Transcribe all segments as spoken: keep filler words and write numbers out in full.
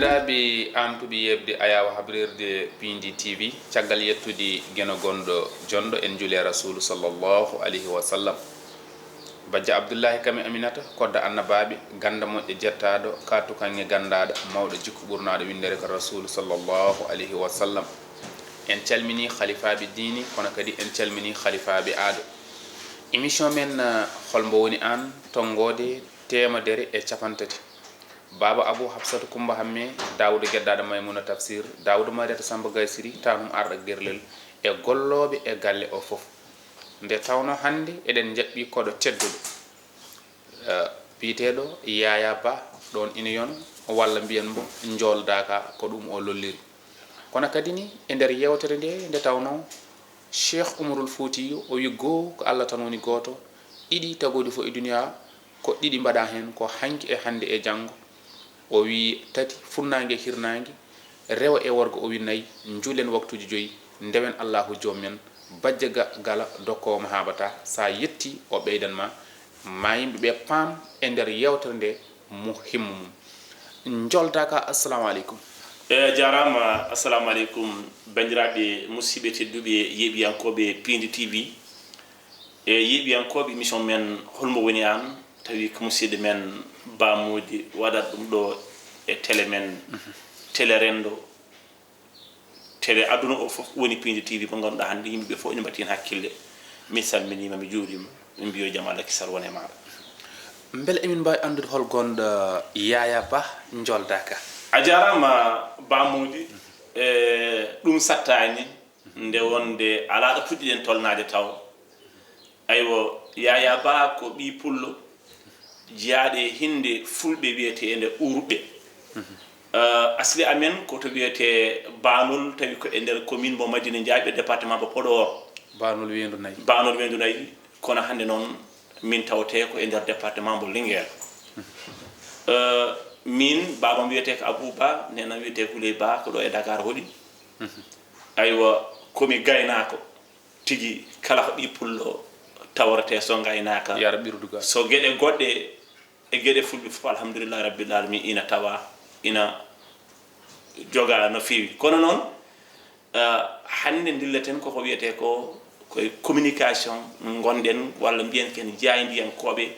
Daabi aantuɓe yeeɓde ayaawo habrirde Piindi T V, caggal yettude geno gonɗo jonɗo en juli e Rasuulu sallallahu alayhi wa sallam. Bajja Abdullahi Kami Aminata, kodda annabaaɓe, ganda moƴƴo jettaaɗo, ka tukanŋe gandaaɗo, mawɗo jikku ɓurnaaɗo winndere ko Rasuulu sallallahu alayhi wa sallam. En calmini halifaaɓe diini, kono kadi en calmini halifaaɓe aado. Émission men, eh, Hol mbo woni aan, tonngoode teemedere e capantati. Baaba Abu Hafsatu Kumba Hamme, Daawuda Geddaaɗo Maymuna Tafsir, Daawuda Mariyata Samba Gaysiri, Taanum Arɗo Gerlel, e gollooɓe e galle o fof. Nde tawnoo hannde eɗen njaɓɓii koɗo tedduɗo, eh, biyeteeɗo Yaya Ba, ɗoon ina yona, walla mbiyen mbo Njool Daaka, ko ɗum o lolliri. Kono kadi ni, e nder yeewtere nde, nde tawnoo Cheikh Umarul Fuutiyu, o wi goo ko Allah tan woni gooto, ɗiɗi tagooɗi fof e duniyaa, ko ɗiɗi mbaɗaa heen, ko hanki e hannde e janngo. O wi tati, funnaange e hirnaange, rewo e worgo, o wi nayi, njuulen waktuuji joyi, ndewen Allaahu joom men, bajja ga-, gala dokkoowo mo haaɓataa, so a yettii o ɓeydan ma, ma yimɓe ɓe paam e nder yeewtere nde muhimmu mum. Njool Daaka, assalamu aleykum. E, jaaraama, assalamu aleykum, banndiraaɓe musidɓe tedduɓe, yeeɓiyankooɓe Piindi T V. E, yeeɓiyankooɓe émission men Hol mbo woni aan, tawi ko musidɗo men Ba Moodi waɗat ɗum ɗo e télé men, mhm, télé renndo, télé aduna o fof woni Piindi T V mo ngannduɗaa hannde yimɓe ɓe fof ene mbaɗi heen hakkille. Mi salminiima, mi juuriima, mi mbiyo jam Allah kisal won e maaɗa. Mbele emin mbaawi anndude hol gonɗo Yaya Ba Njool Daaka? A jaaraama Ba Moodi, e, ɗum sattaani nde wonde alaa ɗo puɗɗiɗen tolnaade taw. Aywa, Yaya Ba ko ɓii pullo jeyaaɗo e hinnde fulɓe wiyeteende Uurɓe. Mhm. Eh, asli amen ko to wiyetee Baanol, tawi ko e nder commune mo Madina Njaaɓe, département mo Podor. Baanol Weendu Nayi. Baanol Weendu Nayi, kono hannde noon min tawetee ko e nder département mo Linguère. Mhm. Eh, min, baabam wiyetee ko Abou Ba, nenam wiyetee Houley Ba, ko ɗo e Dakar hoɗi. Mhm. Aywa, ko mi gaynaako. Tigi, kala ko ɓii pullo tawretee so ngaynaaka, yara ɓirdugal. So geɗe goɗɗe e geɗe fulɓe fof, alhamdulillahi rabbil alamin, ina tawa, ina joga no feewi. Kono noon, ah, hannde ndilleten koko wiyetee ko, koye communication ngonɗen, walla mbiyen ken jaayndiyankooɓe.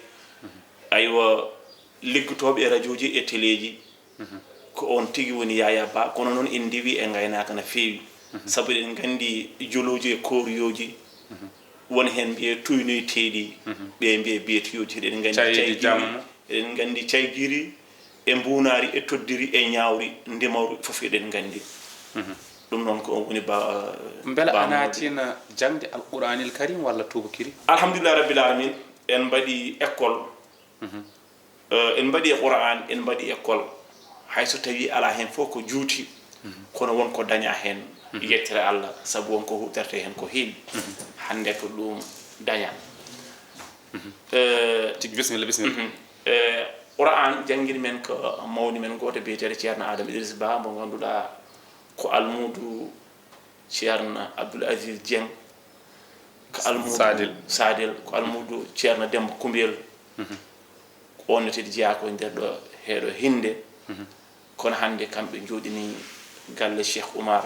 Mhm. Aywa, liggotooɓe e rajooji e teleeji. Mhm. Ko oon tigi woni Yaya Ba, kono noon en ndiwi e ngaynaaka no feewi. Mhm. Sabu eɗen nganndi jolooji e kooriyooji, mhm, won heen mbiye tuynoyteeɗi, mhm, ɓe mbiye biyetiyooji, eɗen nganndi caydi, caydi jamma, eɗen nganndi caygiri, e mbuunaari, e toddiri, e ñaawri, ndimawri, fof eɗen nganndi. Mhm. Ɗum noon ko oon woni Ba, mbele Ba a Moodi. Naatina jaŋde Alquraanil Karim walla tuubakiri? Alhamdulillahi rabbil alamin, en mbaɗi école. Mhm. Eh, en mbaɗi e Qur'an, en mbaɗi école. Hay so tawii alaa heen fof ko juuti, mhm, kono won ko dañaa heen, mhm, yettere Allah, sabu won ko huutortee heen ko heewi. Mhm. Hannde ko ɗum dañaa. Mhm. Eh, tigi, bisimilla, bisimilla. Mhm. Eh, Qur'an janngini men ko mawni men gooto biyeteeɗo Ceerno Adama Idris Ba, mo ngannduɗaa ko almuudo Ceerno Abdoul Aziz Dieng, ko almuudo Sadel. Sadel, ko almuudo Ceerno Demba Kumbel. Mhm. Ko oon ne tigi jeyaa ko e nder ɗo, heɗo hinnde. Mhm. Kono hannde kamɓe njooɗini galle Cheikh Oumar,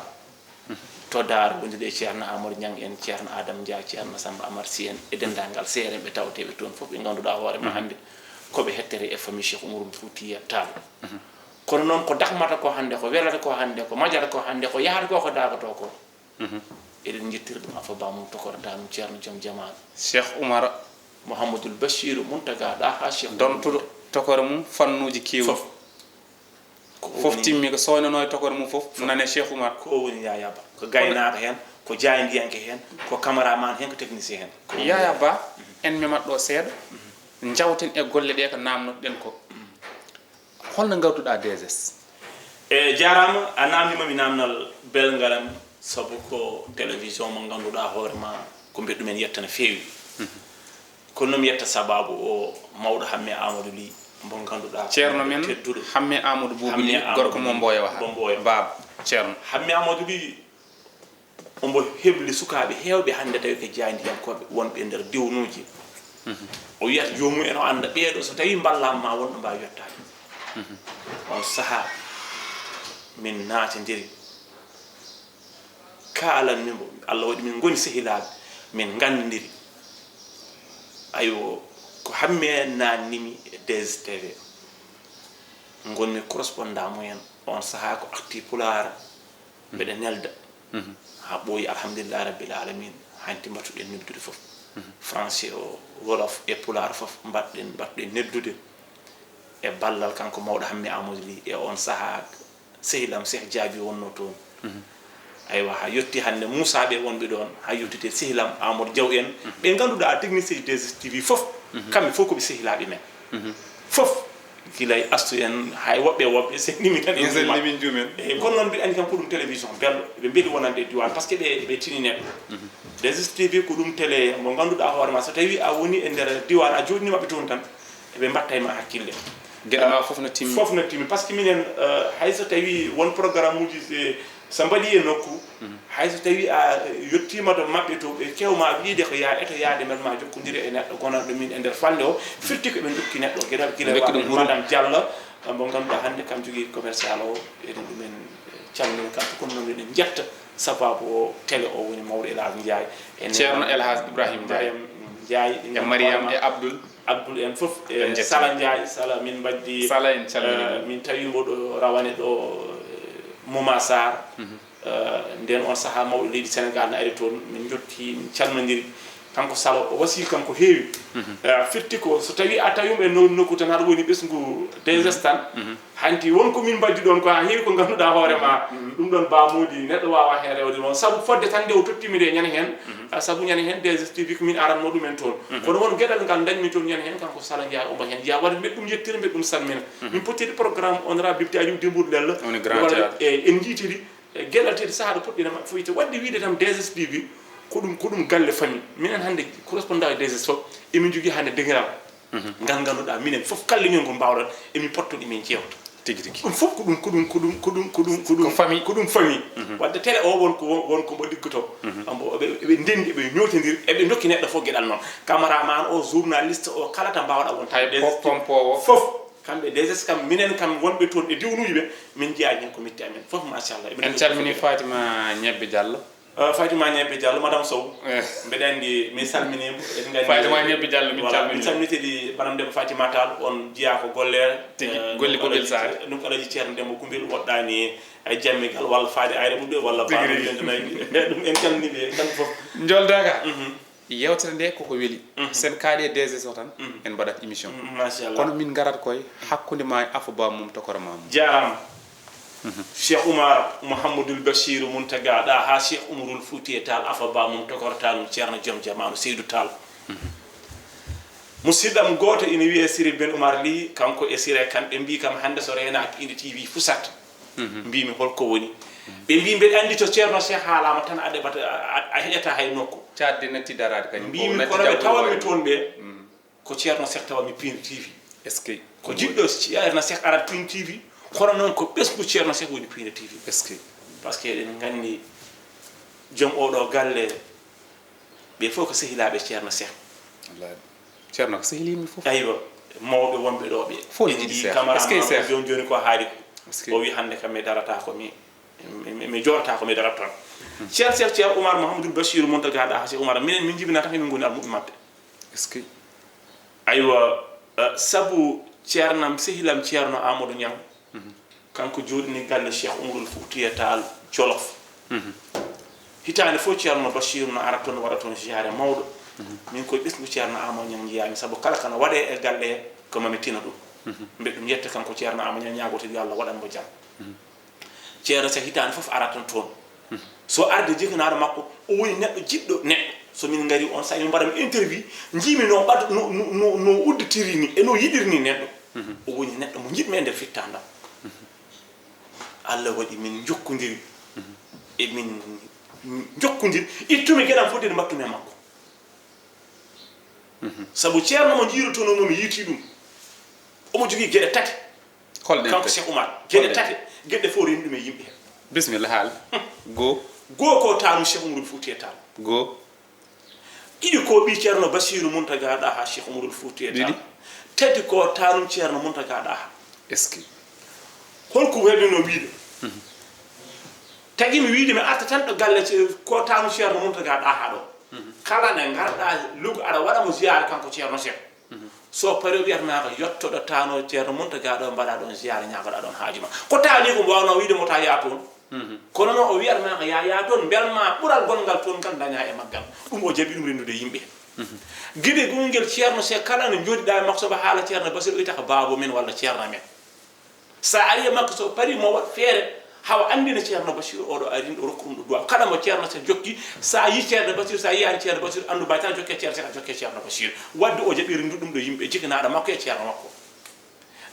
mhm, to Daara, wondude e Ceerno Amadou Niang en, Ceerno Adama Dia, Ceerno Samba Amar Sy en, e denndaangal seerenɓe tawateeɓe toon fof, ɓe ngannduɗaa hoore ma, mhm, hannde ko ɓe hettere e famille Cheikh Oumar Foutiyou Tall. Mhm. Kono noon ko dakmata ko hannde, ko welata ko hannde, ko majata ko hannde, ko yahata ko, ko daagotoo ko. Mhm. Eɗen njettira ɗum Alfa Ba mum, tokorata ɗum Ceerno Joom Jamaanu. Cheikh Oumar Mouhamadoul Bachir Mountaga Daha Cheikh dontuɗo Oumar. Tokore mum fannuuji keewɗi. Fof. Ko o fof woni timmi, ko soynanoo e tokore mum fof, fof, nane Cheikh Oumar. Ko o woni Yaya Ba. Ko gaynaako heen, ko jaayndiyanke heen, ko cameraman heen, ko technicien heen. Ko o woni Yaya Ba, mhm, en memat ɗo seeɗa, mhm, njawten e golle ɗe ko naamnotoɗen ko. Mhm. Holno ngarduɗaa D S S? E, jaaraama, a naamniima mi naamnal belngal am, sabu ko télévision mo ngannduɗaa hoore ma ko mbeɗu men yetta no feewi. Mhm. Kono noon mi yetta sabaabu o mawɗo Hamme Amadou Ly, mo ngannduɗaa ko Ceerno men tedduɗo. Hamme Amadou Boubou Hamme Ly, Amadou gorko mo Ly, Mboya Waha. Mo Mboya. Baaba Ceerno. Hamme Amadou Ly, omo hebli sukaaɓe heewɓe hannde tawi ko jaayndiyankooɓe wonɓe e nder diwnuuji. Mhm. O wiyata joomum en o annda ɓeeɗo, so tawii mballaama ma won ɗo mbaawi yottaade. Mhm. On sahaa, min naatindiri. Kaalanmi mo, Allah waɗi min ngoni sehilaaɓe, min nganndiri. Aywa, ko Hammee naatnimi e D S T V. Ngonmi correspondant mumen, on sahaa ko arti Pulaar, mbeɗa nelda. Haa ɓooyi, alhamdulillahi rabbil alamin, hanti mbaɗtuɗen neldude fof. Français o, Wolof e Pulaar fof mbaɗɗen, mbaɗtuɗen neldude. E ballal kanko mawɗo Hammee Amadou Ly, e on sahaa sehilam Cheikh Diaby wonno toon. Aywa, haa yotti hannde Moussa ɓe wonɓe ɗoon, haa yottite sehilam Amadou Diaw en, ɓe ngannduɗaa technicien D S T V fof, kamɓe fof ko ɓe sehilaaɓe men. Fof, gila e Astu en, hay woɓɓe woɓɓe, sennimi tan e Min sennimi min juumen. Eyi, kono noon mbiɗa anndi kam ko ɗum télévision belɗo, ɓe mbeli wonande e diwan, par ce que ɓe, ɓe tini neɗɗo. D S T V ko ɗum télé mo ngannduɗaa hoore ma, so tawi a woni e nder diwan, a jooɗini maɓɓe toon tan, eɓe mbatta e ma hakkille. Geɗe ma fof no timmi. Fof no timmi, par ce que minen, eh, hay so tawi won programme uji, eh, so mbaɗi e nokku, hay so tawi a, eh, yettiima to maɓɓe to, ɓe keew ma wiide ko yaa eto yaade, mbel ma jokkondire e neɗɗo gonanɗo min e nder falnde o, firti ko ɓe ndokki neɗɗo geɗal gila Ndokki ɗum waɗde hurum. Madame Diallo, eh, mo ngannduɗaa hannde kam jogii commercial o, eɗen ɗumen, eh, calmina kam, ko ɗum noon eɗen njetta sababu o télé o woni mawɗo El Hadj Ndiaye. En Ceerno El Hadj Ibrahim Ndiaye. Mariam Ndiaye, E Mariam e Abdoul. Abdoul en fof, e En njettii. Sala Ndiaye, Sala min mbaddi, Sala en calminii eh, ɗum. Min tawi mboɗo rawane ɗo, eh, Mouma Sarr. Eh, nden on sahaa mawɗo leydi Sénégal ne ari toon, min njotti, min calmondiri. Kanko Sala o wasii kam ko heewi. Eh, firti ko so tawi a tawi mo e no-, nokku tan haɗa woni ɓesngu D S tan, hanti won ko min mbaddi ɗoon ko haa heewi ko ngannduɗaa hoore ma. Ɗum ɗoon Ba Mody, neɗɗo waawaa heen rewde noon. Sabu fodde tan nde o tottii mi nde ñande heen, ah, sabu ñande heen D S T V ko min aranno ɗumen toon. Kono won geɗal ngal ndañmi toon ñande heen, kanko Sala Ndiaye omo heen. Yaa waɗa mbeɗa ɗum yettira, mbeɗa ɗum salmina. Min pottiri programme honorable député Aliou Dembourou Lella. Woni grand Walla, théâtre. Eh, en njiitiri, eh, geɗal teddi sahaa ɗo poɗɗina maɓɓe fof yitte. Waɗde wiide tan D S T V ko ɗum, ko ɗum galle famille. Minen hannde correspondant D S fof, emin njogii hannde deŋiral. Ngal ngannduɗaa minen fof kala leñol ngol mbaawɗon, emin potton emin jeewta. Tigi, tigi. Ɗum fof ko ɗum, ko ɗum, ko ɗum, ko ɗum, ko ɗum, ko ɗum, Ko famille. Ko ɗum famille. Waɗde télé o won ko, won, won ko mbo liggoto. Ambo ɓe, ɓe ndenndi, ɓe ñootondiri, eɓe ndokki neɗɗo fof geɗal noon. Cameraman o, journaliste o, kala ta mbaawɗa won. Hay Des-, pom-, pompoowo. Fof. Kamɓe D S kam, minen kam wonɓe toon e diwnuuji ɓe, min njiyaa heen ko metti amen. Fof machallah. Eɓe En ndokki calminii fof geɗal. Fatima Ñebbe Diallo. Eh, Fatima Ñebbe Diallo, Madame Sow. Eh. Mbeɗa anndi, min salminii mo. Eɗen nganndi Fatima Ñebbe Diallo, min Voilà, calminii min mo. Calminii kadi Banam Demba Fatima Tall, on jeyaa ko golle, Tigi, eh, golle Num Kumbel Alaji, Sarr. Num Alaji Ceerno Demba Kumbel, woɗɗaani e jammigal walla faade ayre mum ɗo, walla Tigi, faade tigi. Yonde nayi. Ɗum en calminii ɓe kamɓe fof. Njoldaaka. Mhm. Yewtere nde koko weli. Mhm. Sen kaaɗi e D S o tan, Mhm. en mbaɗat émission. Mhm, machallah. Kono min ngarat koye hakkunde ma e Afa Ba mum tokora ma mum. Jaaraama. Cheikh Oumar Mouhamadoul Bachir Mountaga Daha Cheikh Oumarul Foutiyé Tall Afa Ba mum tokorta ɗum Ceerno Joom Jamaanu Seydou Tall. Musidɗam gooto ina wiyee Siré Ben Oumar Ly, kanko e Siré Kane, ɓe mbii kam hannde so reenaaki inde T V fusat. Mbiimi holko woni? Ɓe mbii mbeɗa anndi to Ceerno Cheikh haalaama tan a ɗeɓata, a, a, a heƴata hay nokku. Caatde natti daraade kañum. Mbiimi kono ɓe tawanmi toon ɓe. Ko Ceerno Seck tawa mi Pindi T V. Est-ce que Ko jiɗɗo Ceerno Seck arat Pindi T V, kono noon ko ɓesngu Ceerno Seck woni Pindi T V. Est-ce que Parce que eɗen nganndi joom oɗo galle, ɓe fof ko sehilaaɓe Ceerno Seck. Wallaahi. Ceerno ko sehil yimɓe fof. Aywa, mawɓe wonɓe ɗo ɓe. Fof en njiɗi njii Seex. Camara Est-ce que ma Seex? Jooni jooni ko haali ko. Est-ce que O wi hannde kam mi darata ko mi, mi, mi, mi jooɗata ko mi darata toon. Ceerno Seex, Ceerno Oumar Mouhamadoul Bachir Mountaga Daha Cheikh Oumar, minen min njibinaa tan emin ngoni almuɓɓe maɓɓe. Est-ce que Aywa, eh, sabu ceernam, sehilam Ceerno Amadou Niang, kanko jooɗini galle Cheikh Oumarul Foutiyé Tall Jolof. Hitaande fof Ceerno Bachir no ara toon, waɗa toon ziyaare mawɗo. Min koye ɓesngu Ceerno Amadou Niang njiyaami, sabu kala kana waɗee e galle he, ko mami tina ɗum. Mbeɗa ɗum yetta kanko Ceerno Amadou Niang, ñaagoto yo Allah waɗan mo jam. Ceerno Seex hitaande fof ara tan toon. So arde jikkanaaɗo makko, o woni neɗɗo jiɗɗo neɗɗo. So min ngari on sa'i, min mbaɗa mo interview, njiimi no ɓad-, no, no, no, no udditiri ni, e no yiɗiri ni neɗɗo. O woni neɗɗo mo njiɗmi e nder fittaandam. Allah waɗi min njokkondiri. E min njokkondiri. Ittumi geɗam fof de mbattumi e makko. Sabu Ceerno mo njiirutonoo mo, mi yiiti ɗum. Omo jogii geɗe tati. Holɗen Kanko tati? Cheikh Oumar. Geɗe Holɗen? Tati. Geɗe fof renndi ɗum e yimɓe. Bisimilla, haal. Goo. Goo ko taanum Cheikh Oumarul Foutiyé Tall. Goo. Ɗiɗi ko ɓii Ceerno Basiiru Muntaga Ɗaha Cheikh Oumarul Foutiyé Tall. Ɗiɗi. Tati ko taanum Ceerno Muntaga Ɗaha. Est-ce que? Holko weɓino wiide? Tagi mi wiide mi arta tan ɗo galle ce-, ko taanu Ceerno Muntaga ɗa haa ɗo. Kala nde ngarɗa Luga aɗa waɗa mo ziyaara kanko Ceerno Seeku. So pari o wiyata ma ko yottoɗo taano Ceerno Muntaga ɗo mbaɗa ɗon ziyaara ñaagoɗa ɗon haaju ma. Ko taani ko mbaawno wiide mo ta yaa toon. Kono noon o wiyata ma ko yaa yaa toon mbel ma ɓural gonngal toon kan daña e maggal. Ɗum o jaɓi ɗum renndude yimɓe. Gide gongel Ceerno Seeku kala no jooɗiɗa e makko soɓa haala Ceerno Basiru o wiyata ko baabo men walla Ceerno men. Sa ari e makko so pari mo waɗ feere hawa anndina Ceerno Basiru oɗo ari ɗo rokku ɗum ɗo duwa kala mo Ceerno Seeku jokki sa yi Ceerno Basiru sa yiyani Ceerno Basiru anndu bay tan jokke Ceerno Seeku jokke Ceerno Basiru wadde o jaɓi renndu ɗum ɗo yimɓe jikanaɗo makko e Ceerno makko.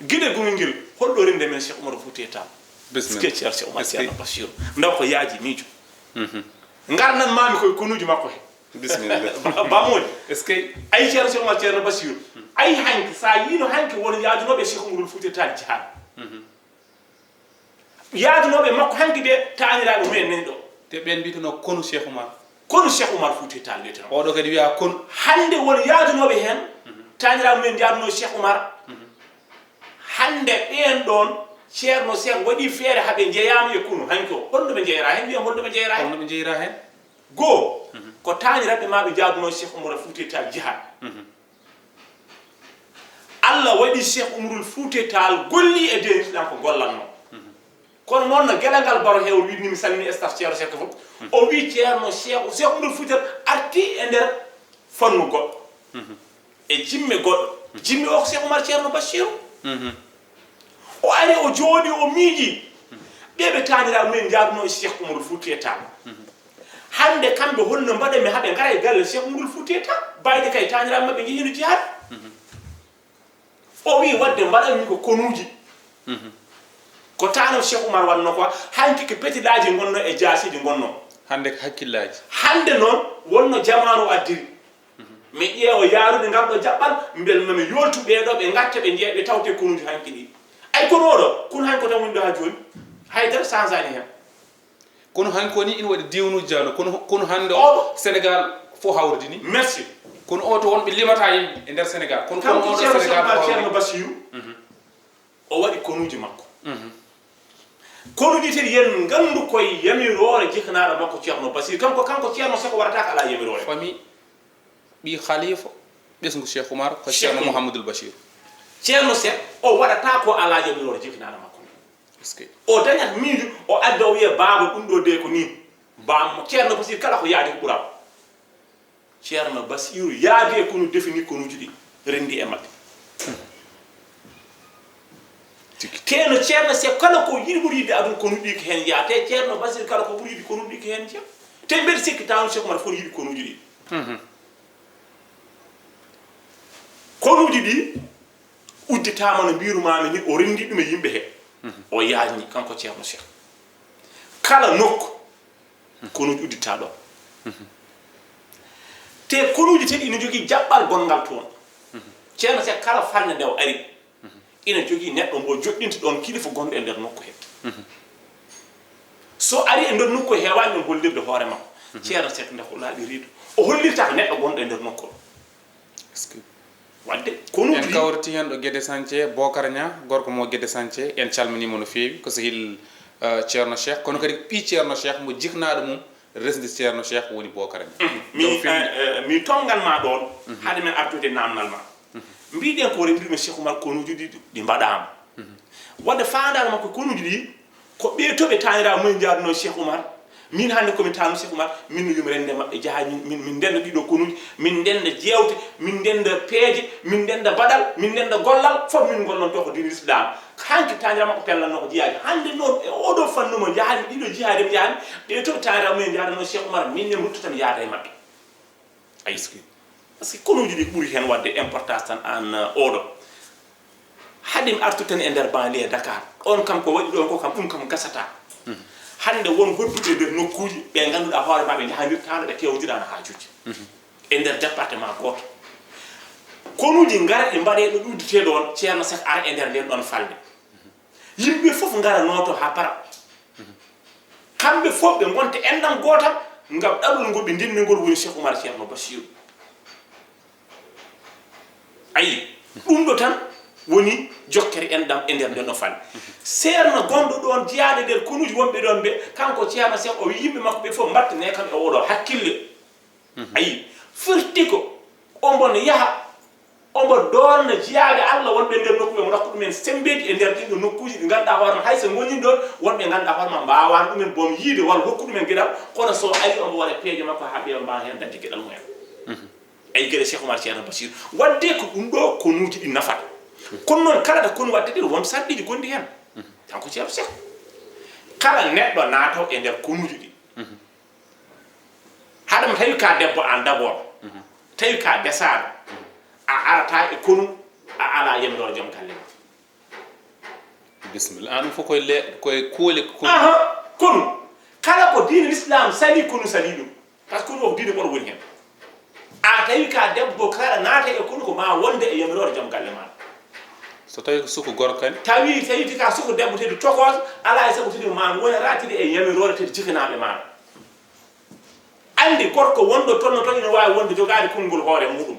Gide gongel ngel holɗo rende men Cheikh Oumar Fouti Tall? Bisimilla. Ceerno Cheikh Oumar Ceerno Basiru ndaw ko yaaji miijo. Ngar nan mami koye konuji makko he. Bisimilla. Ba- bamoji. Est-ce que? Ay Ceerno Cheikh Oumar Ceerno Basiru ay hanki sa yino hanki won yaadunoɓe Cheikh Oumarul Fouti Tall jihad. Yaadunoɓe makko hanki de taaniraaɓe mumen nani ɗo. Te ɓen mbiytuno konu Cheikh Oumar. Konu Cheikh Oumar Fouti Tall wiyeteno. Oɗo kadi wiya konu. Hannde won yaadunoɓe heen taaniraaɓe mumen yaaduno Cheikh Oumar. Hannde ɓeen ɗoon Ceerno Seeku waɗi feere haɓe njeyaama e konu hanki o holno ɓe njeyra heen wiya holno ɓe njeyra heen. Holno ɓe njeyra heen? Goo ko taaniraaɓe ma ɓe jaaduno Cheikh Oumar Fouti Tall jihad. Allah waɗi Cheikh Oumarul Fouti Tall golli e deen islam ko gollanno. Kono noon no gela ngal baro hewr wiɗni mi salmini staff Ceerno Seeku fof. O wi Ceerno Cheikh Cheikh Oumarul Fouti Tall arti e nder fannu goɗɗo e jimme goɗɗo. Jimme o ko Cheikh Oumar Ceerno Bachirou. O ari o jooɗi o miiji ɓe ɓe taanira men jaaduno e Cheikh Oumarul Fouti Tall. Hannde kamɓe holno mbaɗa mi haɓe ngara e galle Cheikh Oumarul Fouti Tall bayde kay taanira maɓɓe njehi no jihaade. O wi wadde mbaɗanmi ko konuuji. Ko taanam Cheikh Oumar wanno ko hanki ko petilaaji ngonno e jaasiiji ngonno. Hannde ko hakkillaaji. Hannde noon wonno jamaanu addiri. Mi ƴeewa yaarude ngal ɗo jaɓɓal mbel mami yooltu ɓee ɗo ɓe ngatta ɓe njeya ɓe tawte konuuji hanki ɗi. Ay kono oɗo kono hanki ko tan woni ɗo haa jooni. Haydara sansaani heen. Kono hanki woni ina waɗi diwnuuji jawno kono kono hannde o Sénégal fof hawridi ni. Merci. Kono o to wonɓe limata yimɓe e nder Sénégal kono kono kanko oɗo Ceerno Sénégal Cheikh fof Oumar Ceerno hawridi. Bassirou o waɗi konuuji makko. Konuuji tati yen nganndu koye yamiroore jikkanaaɗo makko Ceerno Basiir kanko kanko Ceerno Seeku waɗata ko alaa yamiroore. Fami ɓii khalifa ɓesngu Cheikh Oumar ko Cheikh Ceerno Oumar. Mouhamadoul Bachir. Ceerno Seeku o waɗata ko alaa yamiroore jikkanaaɗo makko. Est-ce que o dañat miijo o adda o wiya baaba ɗum ɗo de ko nii. Bammo Ceerno Basiir kala ko yaadi ko ɓural. Ceerno Basiiru yaadi e konu defini konuuji ɗi renndi e maɓɓe. Tigi. Te no Ceerno Seeku kala ko yiɗi ɓuri yiɗde aduna konu ɗi ko heen yaa te Ceerno Basiiru kala ko ɓuri yiɗi konu ɗi ko heen jeya. Te mbeɗa sikki taw Seeku Umar fof yiɗi konuuji ɗi. Konuuji ɗi udditaama no mbiirumaami ni o renndi ɗum e yimɓe he. O yaajni kanko Ceerno Seeku kala nokku konuuji uddita ɗo. Te konuuji tati ina jogii jaɓɓal gonngal toon. Ceerno Seeku kala falnde nde o ari ina jogii neɗɗo mbo joɗɗinta ɗoon kilifa gonɗo e nder nokku he. So ari e nder nokku heewaani ɗum hollirde hoore makko. Ceerno Seeku nde ko laaɓi reedu o hollirta ko neɗɗo gonɗo e nder nokku o. Est-ce que wadde konuuji en kawriti heen ɗo Guédé Santhie Bokar Niang gorko mo Guédé Santhie en calminiima no feewi ko sehil eh, Ceerno Cheikh kono kadi ɓii Ceerno Cheikh mo jiknaaɗo mum resdi Ceerno Cheikh woni Bokar Niang. Mi eh, eh, mi tonngan ma ɗoon hade men artude namnal ma. Mbiɗen ko rendude Cheikh Oumar konuuji ɗi ɗi mbaɗaama. Wadde faandaare makko konuuji ɗi ko ɓee to ɓe taanira mumen njaadunoo Cheikh Oumar. Min hannde ko mi taanu Cheikh Oumar min no yumi rende maɓɓe jaha min min ndenda ɗiɗo konuuji min ndenda jeewte min ndenda peeje min ndenda baɗal min ndenda gollal fof min ngollonto ko diine Islam. Hanki taanira makko pellanno ko jiyaaji hannde noon e oɗo fannu mo njahanmi ɗiɗo jihaade mi jahanmi ɓee to ɓe taanira mumen njaadunoo Cheikh Oumar min ne ruttata mi yaada e maɓɓe. Ayi parce que konuuji ɗi ɓuri heen waɗde importance tan aan oɗo. Hade mi artu tan e nder banlieue Dakar on kam ko waɗi ɗon ko kam ɗum kam gasata. Hannde won hodduɓe e nder nokkuuji ɓe ngannduɗaa hoore ma ɓe njahandirtaano ɓe kewondiraano haajuuji e nder département gooto. Konuuji ngara ɗi mbaɗee ɗo ɗudditee ɗoon Ceerno Seeku ara e nder ndeen ɗoon falnde. Yimɓe fof ngara nooto haa para. Kamɓe fof ɓe ngonta enɗam gootal ngam ɗaɗol ngol ɓe ndenni ngol woni Cheikh Oumar Ceerno Bachirou. Ayi ɗum ɗo tan woni Jokkere enɗam e nder nden no fanni. Ceerno gonɗo ɗon jeyaade nder konuuji wonɓe ɗon ɓe, kanko Ceerno Seex o wi yimɓe makko ɓe fof mbattane kam e oɗo hakkille. Ayi, firti ko omo yaha, omo doolna jiyaaɓe Allah wonɓe nder nokku ɓe, omo rokka ɗumen semmbeeji e nder ɗiɗo nokkuuji ɗi ngannduɗaa hoore ma, hay so ngonii ɗon, wonɓe ngannduɗaa hoore ma mbaawaani ɗumen boom yiide walla hokku ɗumen geɗal, kono so ari omo waɗa peeje makko haa ɓe mbaawa heen dañde geɗal mumen. Ayi, geɗe Cheikh Oumar Ceerno Bachir, waɗde ko ɗum ɗo konuuji ɗi nafata. Kono noon kala ɗo konu waɗde ɗi won sarɗiiji gonɗi heen. Kanko Ceerno Cheikh. Kala neɗɗo naataw e nder konuuji ɗi. Haɗa ma tawi ka debbo aan d'abord, tawi ka desaaɗo, a arata e konu, a ala yamiroore joom galle ma. Bisimilla. Aan ɗum fof koye le koye kuule ko. Aha, konu. Kala ko diine l'islam sali, konu sali ɗum. Par ce que konu o ko diine ɓoɗo woni heen. A tawi ka debbo kala naata e konu ko ma wonde e yamiroore joom galle ma. So tawi ko suko gorko kadi? Tawi tawi ka suko debbo tedi tokooso, ala e sago tedi ma wona ratide e yamiroore tedi jikanaaɓe ma. Anndi gorko wonɗo toon no toon ina waawi wonde jogaade konngol hoore muɗum.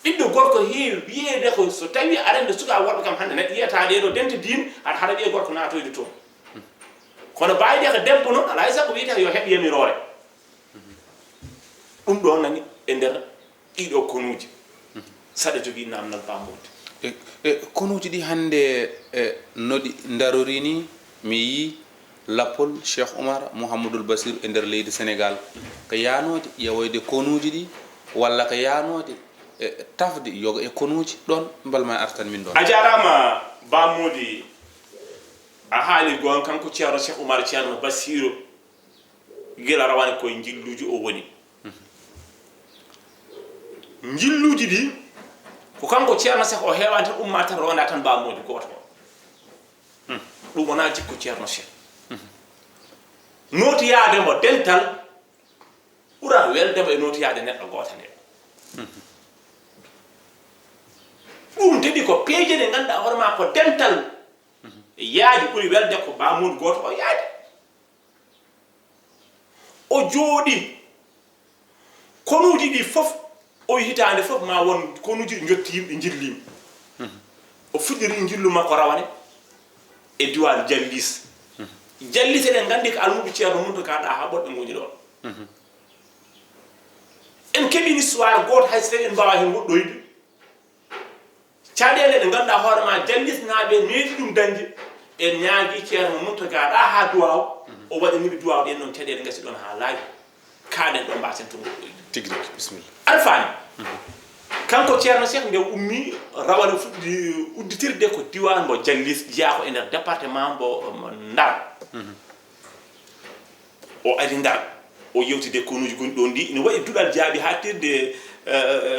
Ɓiɗɗo gorko heewi wiyeede ko so tawii aɗa anndi sukaaɓe woɗɓe kam hannde neɗɗo yiyata ɗee ɗo dente diine, aɗa haɗa ɓiye gorko naatoyde toon. Kono baawɗe ko debbo noon, alaa e sago wiyata yo heɓ yamiroore. Ɗum ɗo nani e nder ɗiɗo konuuji. Saɗa jogii naamnal bamboode. E, e konuuji ɗi hannde e no ɗi ndarori ni, mi yii lappol Cheikh Oumar Mouhamadoul Bassir e nder leydi Sénégal ko yaanoode ƴeewoyde konuuji ɗi walla ko yaanoode e tafde yoga e konuuji ɗoon mbal ma artan min ɗoon. A jaaraama Ba Mody, a haali goonga, kanko Ceerno Cheikh Oumar Ceerno Bassirou gila rawane koye njilluuji o woni. Njilluuji ɗi ko kanko Ceerno Seex o heewaani tan umma tan ronda tan Ba Mody gooto o. Ɗum wonaa jikku Ceerno Seex. Nootiyaade mo dental ɓura welde mo e nootiyaade neɗɗo gooto nde. Ɗum tedi ko peeje ɗe ngannduɗaa hoore maa ko dental yaadi ɓuri welde ko Ba Mody gooto o yaadi. O jooɗi konuuji ɗi fof, o yi hitaande fof ma won konuuji ɗi njotti yimɓe njilliima. O fuɗɗiri njillu makko rawane e diwaan Jallis. Jallis eɗen nganndi ko almuuɓe Ceerno Muntaga Ɗaha ɓoɗɓe ngoni ɗoon. En keɓii histoire gooto hay so tawii en mbaawaa heen woɗɗoyde. Caɗeele ɗe ngannduɗaa hoore ma jallisnaaɓe meeɗi ɗum dañde, en ñaagii Ceerno Muntaga Ɗaha Duwaaw, o waɗaniɓe duwaaw ɗen noon caɗeele ngasi ɗoon haa laaɓi. Kaaɗen ɗo mbaasen to ngoɗɗoyde. Tigi rigi, bisimilla. Aɗa faami? Kanko Ceerno Seex nde ummi rawane fuɗɗi udditirde ko diwaan mbo Jallis, jeyaa ko e nder département mbo Ndar. O ari Ndar, o yewtidi e konuuji gonɗi ɗoon ɗi, ina waɗi duɗal jaaɓi haaɗtirde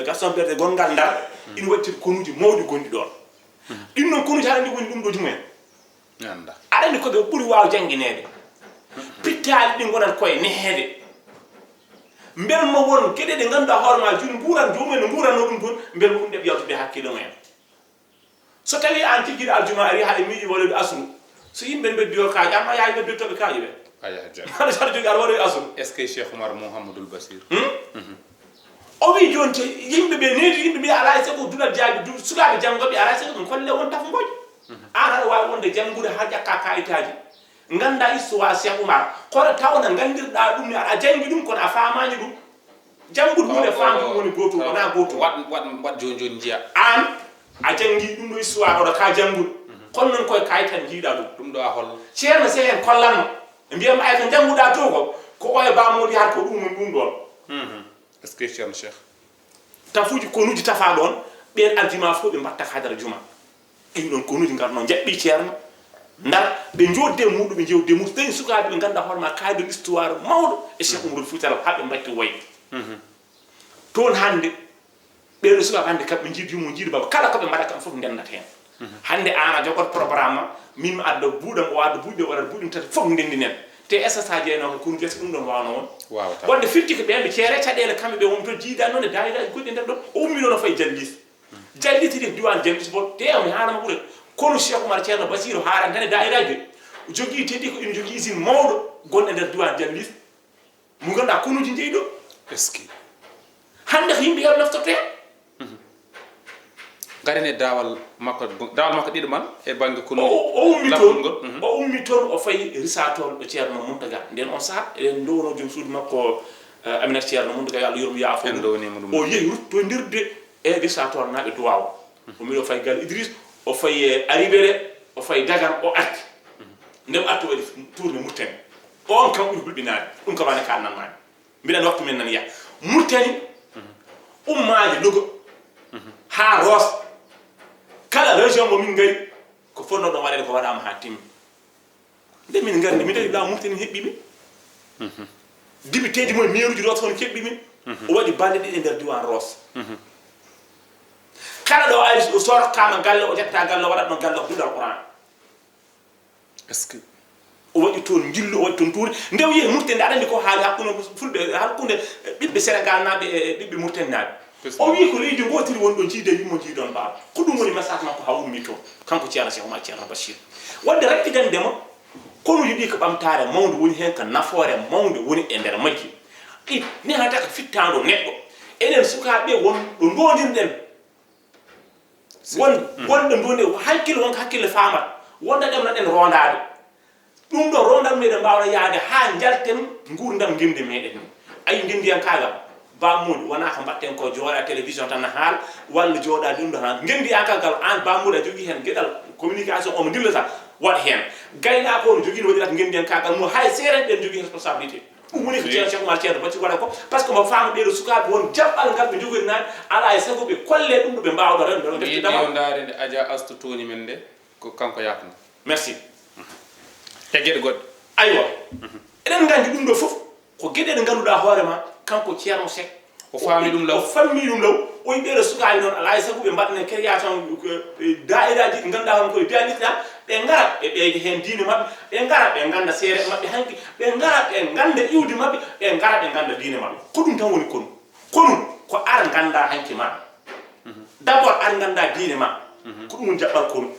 Gaston Berger gonngal Ndar, ina waɗi konuuji mawɗi gonɗi ɗoon. Ɗin noon konuuji haɗa anndi woni ɗum ɗo jumo en. Aɗa anndi ko ɓe ɓuri waaw janngineede. Pittaali ɗi ngonat koye neheede. Mbel mo won geɗe ɗe ngannduɗaa hoore ma joni nguuran joomum en no nguuranno ɗum toon, mbel mo ɗum ɗeɓ yaltude hakkille mumen. So tawii aan tigi aljuma ari haa e miiji waɗoyde asru, so yimɓe mbeddi o kaaƴe, aan a yahay weddoytooɓe kaaƴe ɓe. A yaha jam. Aɗa saɗa jogi aɗa waɗoyde asru. Est-ce que Cheikh Oumar Mouhamadoul Bassir? O wii jooni te yimɓe ɓe needi yimɓe mbiya alaa e sago duɗal jaabi du sukaaɓe janngooɓe alaa e sago ɗum kolle won tafngooji. Aan aɗa waawi wonde janngude haa ƴakkaa kaayitaaji. Nganndaa histoire Cheikh Oumar, kono taw no nganndirɗaa ɗum ni aɗa janngi ɗum kono a faamaani ɗum. Janngude huunde e faamde ɗum woni gootum, wonaa gootum. Waɗ, waɗ, waɗ jooni jooni njiyaa. Aan a janngii ɗum ɗo histoire oɗo ka janngude. Kono noon koye kaayit tan njiiɗaa ɗum. Ɗum ɗo a hol. Ceerno Seex en kollanno. Ɓe mbiya ma ay ko njannguɗaa to ko, ko oya Ba Mody Har ko ɗum woni ɗum ɗoon. Est-ce que Ceerno Seex? Tafuuji konuuji tafaa ɗoon, ɓeen aljuma fof ɓe mbatta hadara juma. Ɗin ɗon konuuji ngarno njaɓɓi Ceerno Ndar, ɓe njoodde e muuɗum, ɓe njewde e muuɗum, dañi sukaaɓe ɓe ngannduɗaa hoore ma kaaydo histoire mawɗo e Cheikh Oumarul Fouti Tall haa ɓe mbatti woyde. Toon hannde ɓeeɗo sukaaɓe hannde kam ɓe njiidi yummo njiidi baba kala ko ɓe mbaɗa kam fof ndennata heen. Hannde aan a jogoto programme ma, min mi adda buuɗam, o adda buuɗi ɗe, o adda buuɗi tati fof ndenndinen. Te S S A jeynoo ko konuuji est-ce que ɗum ɗon waawno won? Waawata. Wonde firti ko ɓeen ɓe ceere caɗeele kamɓe ɓe woni toon jiidaa noon e daayiraaji goɗɗi e nder ɗon. O ummii ɗo no fayi Jallis. Jalliti ɗi diwaan Jallis bon, te mi haalana ɓure. Kono Cheikh Oumar Ceerno Basiiru haalantane daayiraaji ɗi. O jogii teddi ko ina jogii usine mawɗo gonɗo e nder diwaan Jallis. Mo ngannduɗaa konuuji njeyi ɗo. Est-ce que? Hannde ko yimɓe heewɓe naftortee. Ari ne daawal makko, daawal makko ɗiɗo man e bannge kono o ummi toon. O ummi toon, o fayi risa toon ɗo Ceerno Muntaga. Nden on saha eɗen ndowno joom suudu makko, eh, Aminata Ceerno Muntaga, yo Allah yurmo yaafo. En ndownima ɗum. O yehi ruttodirde e risa toon naaɓe duwaaw. O miɗo fayi gal Idris, o fayi e Aribere, o fayi Dagan, o arti. Nde o arti o waɗi tourné Murtani. On kam ɓuri hulɓinaade. Ɗum kam ane ka nan maani. Mbiɗa andi waktu men nan yaha. Murtani, ummaaji Louga, haa Roos, kala région mo min ngari, ko fotnoo ɗon waɗeede ko waɗaama haa timmi. Nde min ngari nde, mi tawi laamu Murtani heɓɓi min. Députéji mum e maireuji Roos fof ne keɓɓi min. O waɗi balɗe ɗiɗi e nder diwan Roos. Kala ɗo ari, o sorkaama galle, o ƴetta galle, o waɗat ɗon galle, o duɗal Qur'an. Est-ce que o waɗi toon njillu, o waɗi toon tuuri. Nde o yehi Murtani, aɗa anndi ko haali hakkunde Fulɓe, hakkunde ɓiɓɓe Senegal naaɓe e ɓiɓɓe Murtani naaɓe. O wii ko leydi ngootiri won ɗo jiide yimmo jiidon baawa. Ko ɗum woni message makko haa ummi toon. Kanko Ceerno Cheikh Oumar Ceerno Bachir. Wadde rakkidande mo, kono yiɗi ko ɓamtaare mawnde woni heen, ko nafoore mawnde woni e nder majji. Ɗi nenata ko fittaandu neɗɗo. Enen sukaaɓe won ɗo ndondirɗen. Won wonɓe ndonde hakkille, wonko hakkille faamata, wonde ɗemnoɗen rondaade. Ɗum ɗo rondal meɗen mbawna yaade haa njalten nguurndam ngenndi meɗen. Ayi, ngenndiyankaagal, Ba Mody, wonaa ko mbaɗten ko jooɗa télévision tan na haala, walla jooɗa ɗum ɗo tan. Ngenndiyankaagal, aan Ba Mody a jogii heen geɗal communication, omo dillata, waɗ heen. Gaynaako o no jogii no waɗirata ngenndiyankaagal mum, hay seerenɓe ne jogii responsabilité. Ɗum woni ko Ceerno Cheikh Oumar Ceerno Bachir waɗa ko, parce que mo faama ɓeeɗo sukaaɓe won jaɓɓal ngal ɓe njogori naane, alaa e sago ɓe kolle ɗum ɗo ɓe mbaawɗo rewde ɗo. Ndefte dama. Yo ndaare nde Adja Astu tooñi men nde, ko kanko yaakno. Merci. E geɗe goɗɗe. Aywa. Eɗen nganndi ɗum ɗo fof ko geɗe ɗe ngannduɗaa hoore ma, kanko Ceerno Seck, o faami ɗum law. O faami ɗum law. O wi ɓeeɗo sukaaɓe noon, alaa e sago ɓe mbaɗana création, eh, daa'iraaji ɗi ngannduɗaa hono koye biya l'islam, ɓe ngara ɓe ɓeyda heen diine maɓɓe, ɓe ngara ɓe ngannda seere maɓɓe hanki, ɓe ngara ɓe ngannda iwdi maɓɓe, ɓe ngara ɓe ngannda diine maɓɓe. Ko ɗum tan woni konu. Konu ko ar ngannda hanki ma. D'abord ar ngannda diine ma. Ko ɗum woni jaɓɓal konu.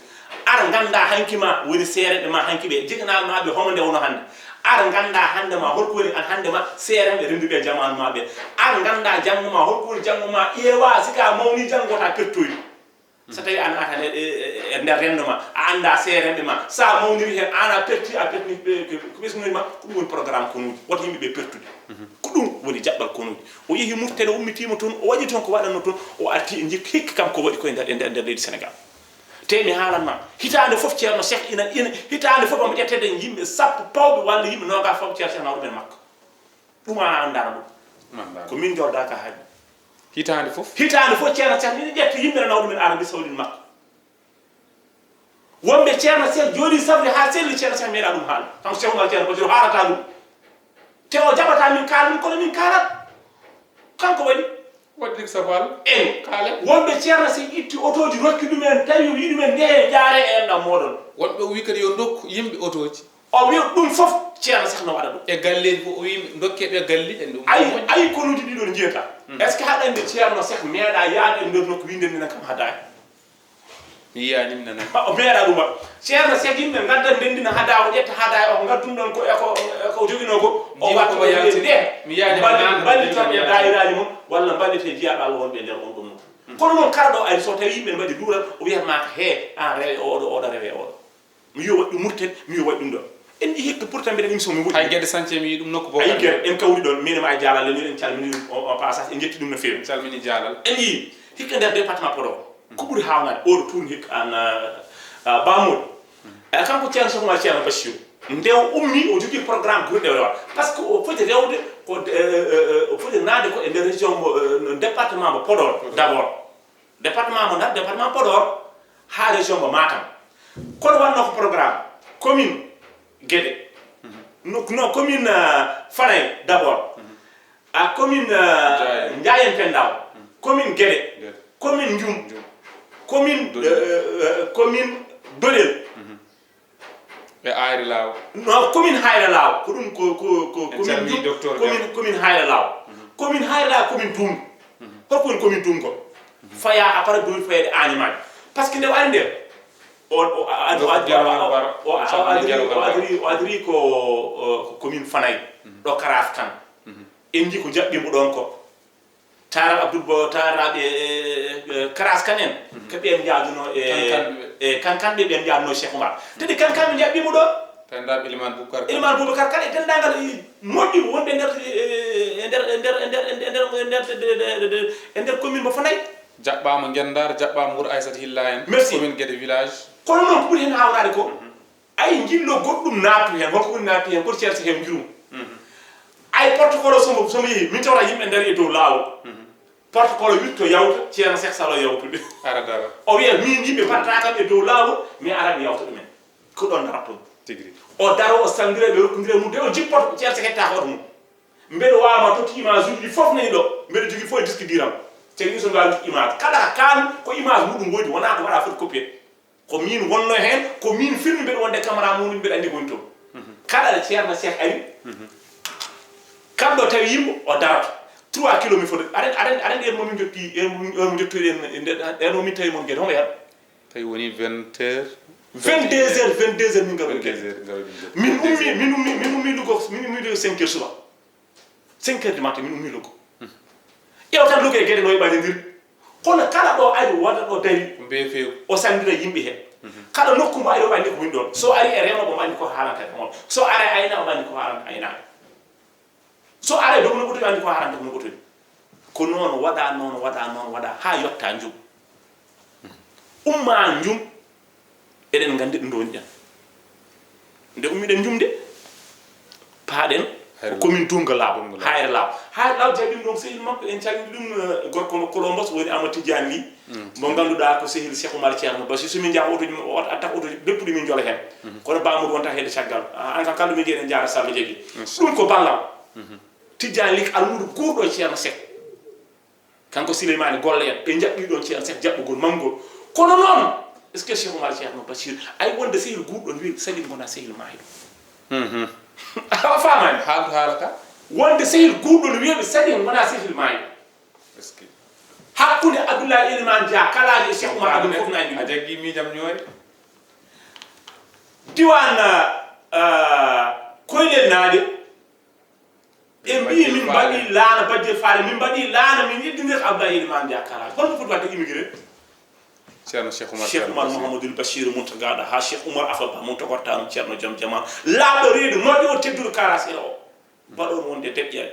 Ar ngannda hanki ma woni seerenɓe ma hanki ɓe, jikanaɓe ma ɓe, homo nde wonoo hannde. Ar ngannda hannde ma holko woni an hannde ma seerenɓe rennduɓe e jamaanu ma ɓe. Ar ngannda janngo ma holko woni janngo ma, ƴeewa si ka mawni janngo ta pertoyi. So tawi a naatan e, e, e nder renndo ma, a annda seerenɓe ma, sa mawniri heen, an a perti, a pertini ɓe, ko, ko ɓesnguuji ma, ko ɗum woni programme konuuji, wota yimɓe ɓe pertude. Ko ɗum woni jaɓɓal konuuji. O yehi Murtani, o ummitiima toon, o waɗi toon ko waɗatnoo toon, o arti e jikki hikka kam ko waɗi ko e nder, e nder, nder leydi Senegal. Te mi haalan ma, hitaande fof Ceerno Seex ina, ina, hitaande fof omo ƴettede yimɓe sappo pawɓe walla yimɓe noogaas pawɓe Ceerno Seex nawa ɗum e makko. Ɗum a anndaano ɗum. Ko min jooɗdaaka hay. Hitaande fof? Hitaande fof Ceerno Seex ina ƴetta yimɓe no nawa ɗum en ara mbi sawlin makko. Wonɓe Ceerno Seex jooɗi safri haa selli, Ceerno Seex meeɗa ɗum haala. Kanko Seex Umar Ceerno Basiru haalata ɗum. Te o jaɓata min kaala ɗum, kono min kaalat. Kanko waɗi. Waɗi ko sabu Allah. Eyi. Kaale. Wonɓe Ceerno Seex itti otooji rokki ɗum en, tawi o wi'i ɗum en, njehee njaaree e enɗam mooɗon. Wonɓe o wi'i kadi yo ndokku yimɓe otooji. O wi'i ɗum fof Ceerno Seex no waɗa ɗum. E galleeji fof o wi'i ndokkee ɓe galli en ɗum. Ayi, ayi konuuji ɗiɗo no njiyata. Est-ce que haɗa anndi Ceerno Seex meeɗa yaade e nder nokku wi'i ndendina kam hadaya? Mi yiyaani mi nanaani. O meeɗa ɗum waɗ. Ceerno Seex yimɓe ngadda ndenndina hadaya, o ƴetta hadaya o ko ngaddum ɗon ko e ko, e ko joginoo ko. O waɗa ko yalti nde. Mi yiyaani mballitoo e daayiraaji mum walla mballitee jiyaaɓe Allah wonɓe e nder on ɗum. Kono noon kala ɗo ari so tawi yimɓe mbaɗi luural o wiyat maa ko hee aan rewe oɗo, oɗo rewe oɗo. Mi yo waɗ ɗum Murtani, mi yo waɗ ɗum ɗo. En njii hikka pourtant mbiɗen émission mi woɗɗi. Hay Gede Sance mi yii ɗum nokku boo. Ayi Gede, en kawri ɗon, min e ma e Jaalal, en en calmini o, o passage, en njetti ɗum no feewi. Calmini Jaalal. En njii hikka nder département Podor. Ko ɓuri haawnaade, oɗo tuuni hikka aan, ah, ah, Ba Mody. Eh, kanko Ceerno Seex Umar Ceerno Basiru. Nde o ummi, o jogii programme ɓurɗo rewde. Parce que o foti rewde ko, eh, eh, eh, o foti naatde ko e nder région mo, eh, département mo Podor d'abord. Département mo Ndar, département Podor, haa région mo Matam. Kono waɗnoo ko programme commune Gede. No, no commune, euh, Fanay d'abord. A commune, euh, Njaayen Pendaw. Commune Gede. Commune Njum. Commune, euh, euh, commune Dolel. E Ayre Laaw. No, commune Hayre Laaw. Ko ɗum ko, ko, ko commune Njum, commune, commune Hayre Laaw. Commune Hayre Laaw, commune Tungu. Holko woni commune Tungu ko? Faya à part buri fayde Agnamaaɓe. Parce que nde o ari nde, o, o, a, a, o, a, o, a, o, a, o, adri, o, adri, o adri ko, o, ko commune Fanay. Ɗo Karaaf tan. En njii ko jaɓɓi mo ɗon ko. Taaraaɓe Abdoul Bo, taaraaɓe, e, e, e, Karaas Kan en, ko ɓeen njaaduno e, Kankanɓe. E, Kankanɓe ɓeen njaaduno Cheikh Oumar. Tadi Kankanɓe njaɓɓiimo ɗo. Taaraaɓe Elimane Boubacar Kan. Elimane Boubacar Kan e denndaangal, e, moƴƴi wonɓe nder, e, e, e nder, e nder, e nder, e nder, e nder, e nder, e nder, e nder commune mo Fanay. Jaɓɓaama Ngendaar, jaɓɓaama Wuro Aissata Hilla en. Merci. Commune Guédé village. Kono noon ko ɓuri heen haawnaade ko, ay, njillo goɗɗum naattu heen. Holko woni naattu heen? Koto ceersa heen njurum. Mhm. Ay, protocole o somo, somo yehi, min tawata yimɓe ndarii e dow laawol. Mhm. Protocole o witto yawta, Ceerno Seex Salo yawtude. Ara dara. O wiya, min yimɓe mbaɗata kam e dow laawol, mi ara mi yawta ɗumen. Ko ɗoon darata ɗum. Tigi rigi. O daro, o salmondira, ɓe rokkondira e mum, de o jippoto, Ceerno Seex hettaaka oto mum. Mbeɗa waawi ma totti image uji ɗi fof nani ɗo. Mbeɗa jogii fof e disque dur am. Ceerno so mbawi image. Kala ko kaal ko image muɗum woodi, wonaa ko waɗa photocopié. Ko min wonno heen, ko min filmi, mbeɗa wonde caméra mum, mbeɗa anndi ko woni toon. Mhm. Kala ɗo Ceerno Seex ari, mhm, kam ɗo tawi yimɓe, o darata. Trois kilomètres foti. Aɗa, aɗa, aɗa anndi en mo min jotti, en mo, en mo jottuɗen e nder, en mo min tawi mon Guédé, homo yara? Tawi woni vingt heures. Vingt-deux heures, vingt-deux heures min ngaro Guédé. Vingt-deux heures ngaro min Guédé. Min ummi, min ummi, min ummi Louga, min ummi Louga cinq heures suba. Cinq heures du matin, min ummi Louga. Hmm. Ƴeew tan Louga e Guédé no e ɓalindir. Kono kala ɗo ari, wona ɗo dari, ko mbeefeeku, o salmondira yimɓe heen. Mhm. Kala nokku mo ari, o anndi ko woni ɗoon. So ari e remooɓe, o anndi ko haalanta e remooɓe. So ari e aynaaɓe, o anndi ko haalanta aynaaɓe. So ari e dognooɓe oto, o anndi ko haalanta dognooɓe oto. Ko noon waɗa, noon waɗa, noon waɗa, haa yotta Njum. Umma Njum, eɗen nganndi ɗo ndowniɗen. Nde ummiɗen Njum de, paaɗen ko Hayre Law. Commune Dounga Law. Dounga Law. Hayre Law. Hayre Law jaɓi ɗum sehil makko, en calmini ɗum, eh, gorko mo Colombos, woni Amadou Tidiane Ly. Mm. Mo ngannduɗaa ko sehil Cheikh Oumar Ceerno Bachir. So min njaha oto, o atta oto deppuɗo min njola heen. Mhm. Kono Ba Amadou wonta hedde caggal. Ah, aan kam kala min njeyi en njaara Samba Jagi. Yes. Ɗum ko ballal. Mhm. Tidiane Ly ko almuudo guurɗo e Ceerno Seex. Kanko Sileymaani golle en, ɓe njaɓɓi ɗoon Ceerno Seex jaɓɓugol manngol. Kono noon, est-ce que Cheikh Oumar Ceerno Bachir, ay wonde sehil guurɗo no wiyi, sehil ngona sehil maayɗo? Mhm. A faamaani? Haaldu haala ka. Wonde sehil guurɗo no wiyi, sehil ngona sehil maayɗo. Est-ce que? Hakkunde Abdoulaye Elimane Dia, kalaajo e Cheikh Oumar Abdou fof na anndi ɗum. A jaggi miijam ñoore. Diwan, ah, Koylel Naade. Ɓe mbii min mbaɗi laana Bajjel Faale, min mbaɗi laana, min yeddindirta Abdoulaye Elimane Dia Karaji. Holko foti waɗde immigré? Ceerno Cheikh Oumar, Cheikh Oumar Mouhamadoul Bachir Mountaga Daha, Cheikh Oumar Afa Ba, Mountaga Tano, Ceerno Joom Jamaa, laaɓɗo reedu, moƴƴo o, tedduɗo Kara Sira o. Mbaɗo wonde deƴƴere.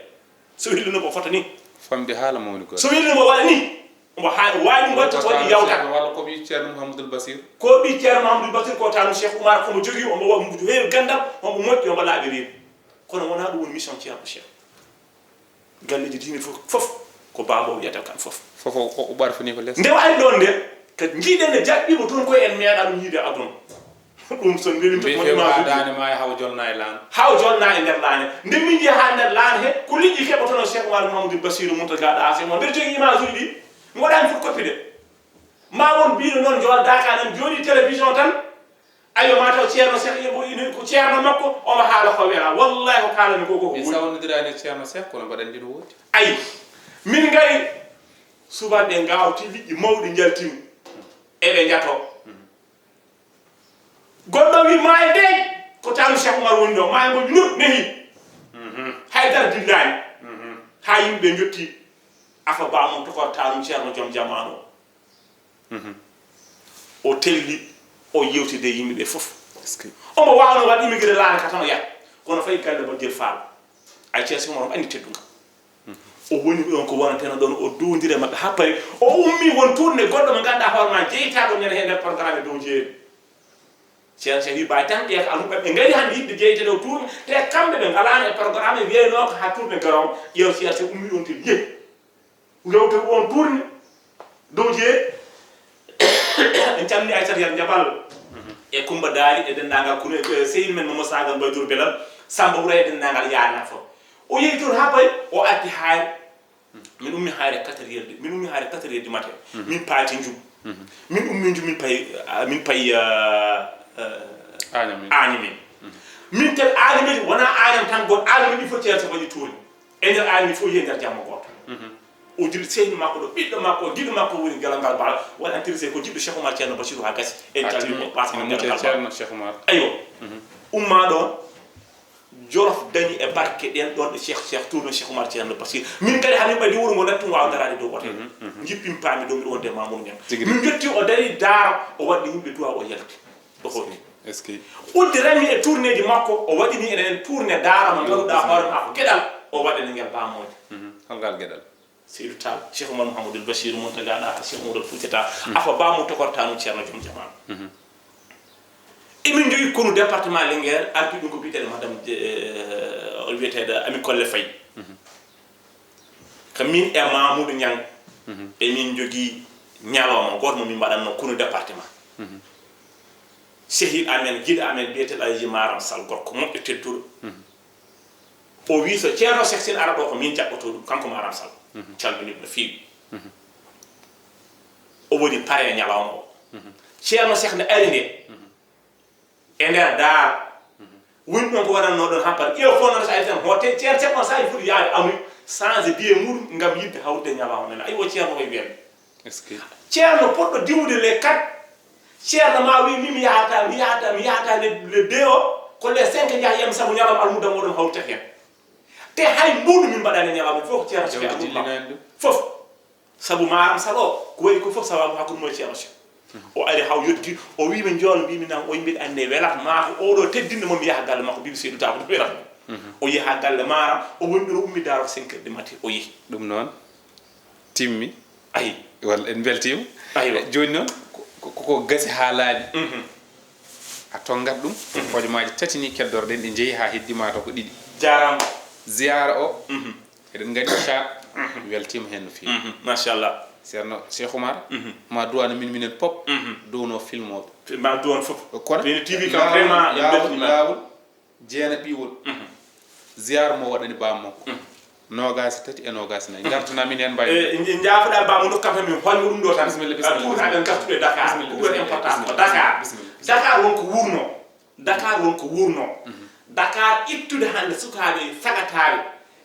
So weli no ko fota ni. Famɗi haala mawni ko. So weli no mo waɗa ni. Omo ha-, waawi ɗum waɗde ko waɗi yawta. Walla ko ɓii Ceerno Mouhamadoul Bachir. Ko ɓii Ceerno Mouhamadoul Bachir, ko taanu Cheikh Oumar, ko mo jogii, omo wa-, omo heewi ganndal, omo moƴƴi, omo laaɓi reedu. Kono wonaa ɗum woni mission Ceerno Cheikh. Galleeji diine fof, fof ko baaba o wiyata kam fof. Fof o, o, o ɓarfini ko les. Nde o ari ɗoon nde, kadi njiiɗen ne jaɓɓiima toon koye en meeɗa ɗum yiide aduna. Ɗum so ndewi to mbiye few haa daande maayo haw jolna e laana. Haw jolna e nder laana. Nde min njehi haa nder laana he, ko liƴƴi keɓotono Cheikh Oumar Mamadou Bassirou Mountaga Daha Cheikh Oumar. Mbeɗa jogii image uji ɗi. Mi waɗaani fof copier de. Ma won mbiɗo noon joldaaka nan jooɗi télévision tan. Ayo ma taw Ceerno Cheikh Ibou ina ko Ceerno makko, omo haala ko wela. Wallahi ko kaalami ko, ko ko woni. Mi sawnodiraani e Ceerno Cheikh, kono mbaɗa anndi no woodi. Ayi, min ngari subalɓe ngawti liƴƴi mawɗi njaltimi. Eɓe njato. Mhm. Goɗɗo wi maayo deeƴ, ko taanu Cheikh Oumar woni ɗo, maayo ngo nur nehi. Mhm. Hay dara dillaani. Mhm. Haa yimɓe njotti Afa Ba mum tokor taanum Ceerno Joom Jamaanu o. Mhm. O telli, o yewtide e yimɓe ɓe fof. Est-ce que? Omo waawno waɗ immigré laana ka tan o yaha. Kono fayi galle Bajjel Faal. Ay Ceerno Cheikh Oumar omo anndi teddungal. O woni ɗon ko wonateno ɗon, o duwondiri e maɓɓe haa paari. O ummi won tourné goɗɗo mo ngannduɗaa hoore ma jeytaaɗo nene he nder programme e dow jeeri. Ceerno Cheikh wi, "Baay, tan ƴeew almuɓɓe ɓe ngari hannde yiɗde jeytede o tourné, te kamɓe ɓe ngalaano e programme, ɓe wiyaynoo ko haa tourné garowo." Ƴeew Ceerno Cheikh ummi ɗon te yehi. Rewte on tourné dow jeeri. En calmini Aissata Yero Jabal, mhm, e Coumba Daly, e denndaangal kunu, e sehil men Momo Sagal Mbaye Dour Belal, Samba Houraye e denndaangal yaarna fof. O yehi toon haa paari, o arti Haayre. Min ummi Haayre quatre heures de, min ummi Haayre quatre heures du matin. Mhm. Min paati Njum. Mhm. Min ummi Njum, min payi, ah, min payi, ah, ah, Agnam. Agnam. Mhm. Min tawi Agnam wonaa Agnam tan, goto Agnam ɗi fof Ceerno Cheikh waɗi tourné. E nder Agnam fof yehi nder jamma gooto. Mhm. O jilli sehil makko ɗo, ɓiɗɗo makko, giɗo makko woni Galangal Baal, woni intéressé ko jiɗɗo Cheikh Oumar Ceerno Bachirou haa gasi. En calmini mo, paati mo Galangal Baal. Ceerno Cheikh Oumar. Aywa. Mhm. Umma ɗon, Jolof dañi e barke ɗen ɗon ɗe Cheikh, Cheikh Touré, Cheikh Oumar, Ceerno Basir. Min kadi, hamin ɓaydi wuro ngo, nattum waawa daraade dow woto. Jippin paami ɗo, mbiɗo wonde Mamour Niang. Tigi. Min njotti, o dari daaro, o waɗi yimɓe duwa, o yalti. O hooti. Est-ce que? Uddiranmi e tournéeji makko, o waɗini enen tournée daara mo ngannduɗaa hoore maa ko geɗal, o waɗani ngel baamoode. Holngal geɗal? Seydou Tall, Cheikh Oumar Mouhamadoul Bachir, Mountaga Daha, Cheikh Oumar Fouti Tall. Afa baamu tokorta nun Ceerno joom jamaanu. Emin njogii konu département Linguère, ardi ɗum ko biyeteeɗo madame, eh, o wiyeteeɗo Ami Kolle Faye. Ka min e Mamoudou Niang, emin njogii ñalawma gooto mo min mbaɗatno konu département. Sehiiɗo amen, giɗo amen, biyeteeɗo Alhaji Maram Sall, gorko moƴƴo tedduɗo. O wi so Ceerno Cheikh Sine ara ɗo, ko min jaɓɓoto ɗum, kanko Maram Sall. Calminiiɗo no feewi. O woni pare e ñalawma o. Ceerno Cheikh nde ari nde, e nder daara, woni ɗon ko waɗatno ɗon hampar. Ƴeew fof noon so ari tan, hoto Ceerno Cheikh on saaji foti yaade amuy, changé biye muɗum ngam yiɗde hawrude ñalawma nana. Ayi, o Ceerno koye wiyande. Est-ce que? Ceerno poɗɗo diwude les quatre, Ceerno ma wi, min mi yahata, mi yahata, mi yahata le, le deux o, ko les cinq njaha yiyam sabu ñalawma almuddam oɗon hawritata hen. Te hay mbuuɗu min mbaɗani ñalawma fof ko Ceerno Cheikh Abdou Ba. Fof. Sabu Maram Sall o, ko waɗi ko fof sababu hakkunde mo e Ceerno Cheikh. O ari haw yetti, o wi mi njool, mbimi nan, o yimɓe ande welat ma ko oɗo teddinɗo mo mi yaha galle makko, mbimi Seydou Tall ko welat mo. O yaha galle Maram, o woni ɗo, o ummi daaro ko cinq heures du matin, o yehi. Ɗum noon timmi. Ayi. Walla en mbeltiima. Aywa. Jooni noon, ko, ko, ko gasi haa laaɓi. A tonngat ɗum, hojomaaji tati ni keddorɗen, ɗi njehi haa heddi maa taw ko ɗiɗi. Jaaraama. Ziyaara o, eɗen nganndi ka weltiima heen no feewi. Machallah. Ceerno Cheikh Oumar, ma duwano min, minen pop, duwno filmooɓe. Ma duwano fof. Kono T V kam vraiment en mbeltiima. Laawol, Jeena Ɓiwol. Ziyaara mo waɗani baam makko. Noogaas e tati e noogaas e nayi. Ngartana min heen mbayi. E, en, en njaafoɗaa baam, nokku kam tan min hoyno ɗum ɗo tan. Bisimilla, bisimilla, tuuta ɓe ngartuɓe Dakar. Bisimilla, ɗum ɗon bisimilla, important ko bisimilla, Dakar. Bisimilla, bisimilla. Dakar won ko wuurno. Dakar won ko wuurno. Dakar ittude hannde sukaaɓe sagataaɓe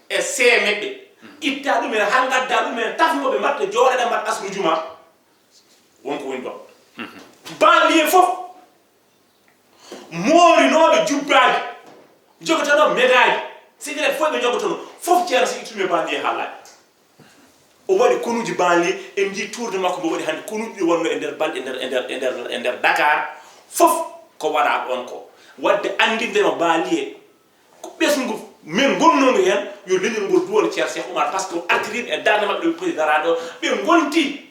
e seemeɓe. Itta ɗum en, haa ngadda ɗum en, tafno ɓe mbaɗta jooɗaɗa mbaɗ asru juma. Won ko woni ɗon. Banlieue fof. Moorinooɓe jubbaaji, jogotonoo medaaji, cigarette fof ɓe jogotonoo, fof Ceerno Cheikh ittumi e banlieue haalaaji. O waɗi konuuji banlieue, en njii tournée makko mbo waɗi hannde, konuuji ɗi wonnoo e nder balɗe, e nder, e nder, e nder, e nder Dakar, fof ko waɗaa ɗoon ko. Waɗde anndinde ma banlieue, ko ɓesngu men ngonnoogu heen, yo leñol ngol duwano Ceerno Cheikh Oumar, par ce que o artiriiɓe e darnde maɓɓe, ɓe poti daraade o, ɓe ngonti.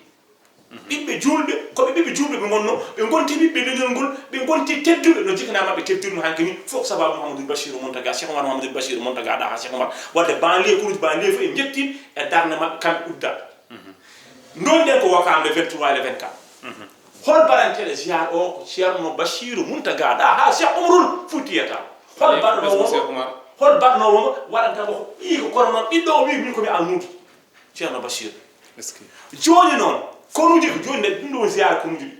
Ɓiɓɓe juulɓe, ko ɓe ɓiɓɓe juulɓe ɓe ngonnoo, ɓe ngonti ɓiɓɓe leñol ngol, ɓe ngonti tedduɓe no jiknaa maɓɓe teddunoo hanki ni, fof ko sababu Mouhamadoul Bachirou Mountaga, Cheikh Oumar Mouhamadoul Bachirou Mountaga Daha Cheikh Oumar, waɗde banlieue, konuuji banlieue fof en njetti e darnde maɓɓe, kamɓe udda. Ndonɗen ko Wakaam le vingt-trois e le vingt-quatre. Hol baɗanteeɗo ziyaar o ko Ceerno Bachirou Mountaga Daha Cheikh Oumarul Foutiyou Tall. Hol baɗnoowo mo, hol baɗnoowo mo waɗanta ko ɓiy ko kono noon ɓiɗɗo o wi min ko mi almuudo. Ceerno Bachir. Est-ce que? Jooni noon, konuuji ko jooni ne, ɗum ɗo woni ziyaara konuuji ɗi.